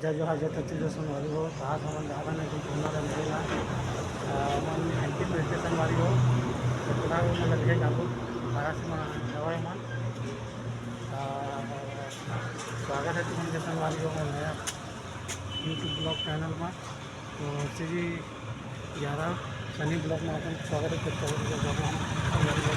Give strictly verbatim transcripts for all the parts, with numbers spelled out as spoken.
जय जोहार, जय छत्तीसगढ़ संगवारी हो। आज हमन जात हन एक ठो घूमना ला मिले ला। अ, हमन एमपी में रहते संगवारी हो। तो फिलहाल हमन लगे जाबो, बारह से मन हवय मन। अ, स्वागत है तुमन के संगवारी हो मोर नया YouTube vlog channel में। तो श्री ग्यारह सनी vlog में आपन स्वागत है। तो चलो, जब हम संगवारी हो।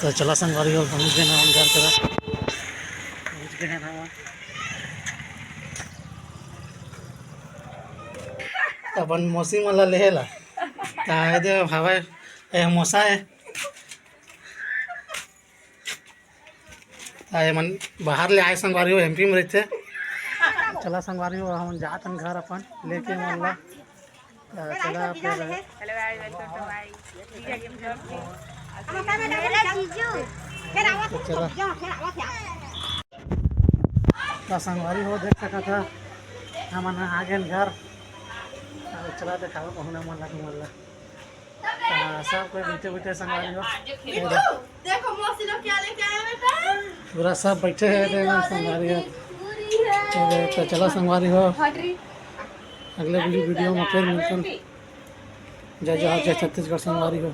तो चला संगवारी हो, पहुँच गए ना हम घर करा, पहुँच गए ना हम। अपन मौसी मन ला लेहे ला, ता ये दे हवय, ए मोसा है। आ, ये मन बाहर ले आए संगवारी हो, एमपी में रहते। चला संगवारी हो, हम जात हन घर अपन लेके मन ला। आ, चला फिर। Hello guys, welcome to my vlog। तो चला। तो संगवारी हो, देख सकत ह, हमन ह आ गेन घर। आ, चला देखाओ पहुना मन ला, मन ला। हाँ, सब कोई बैठे बैठे संगवारी हो। देखो मौसी लोग क्या लेके आए बेटा। पूरा सब बैठे हैं, देखो संगवारी हो। तो चला संगवारी हो, अगले वीडियो में फिर मिलते हैं। जय जोहार, जय छत्तीसगढ़ संगवारी हो।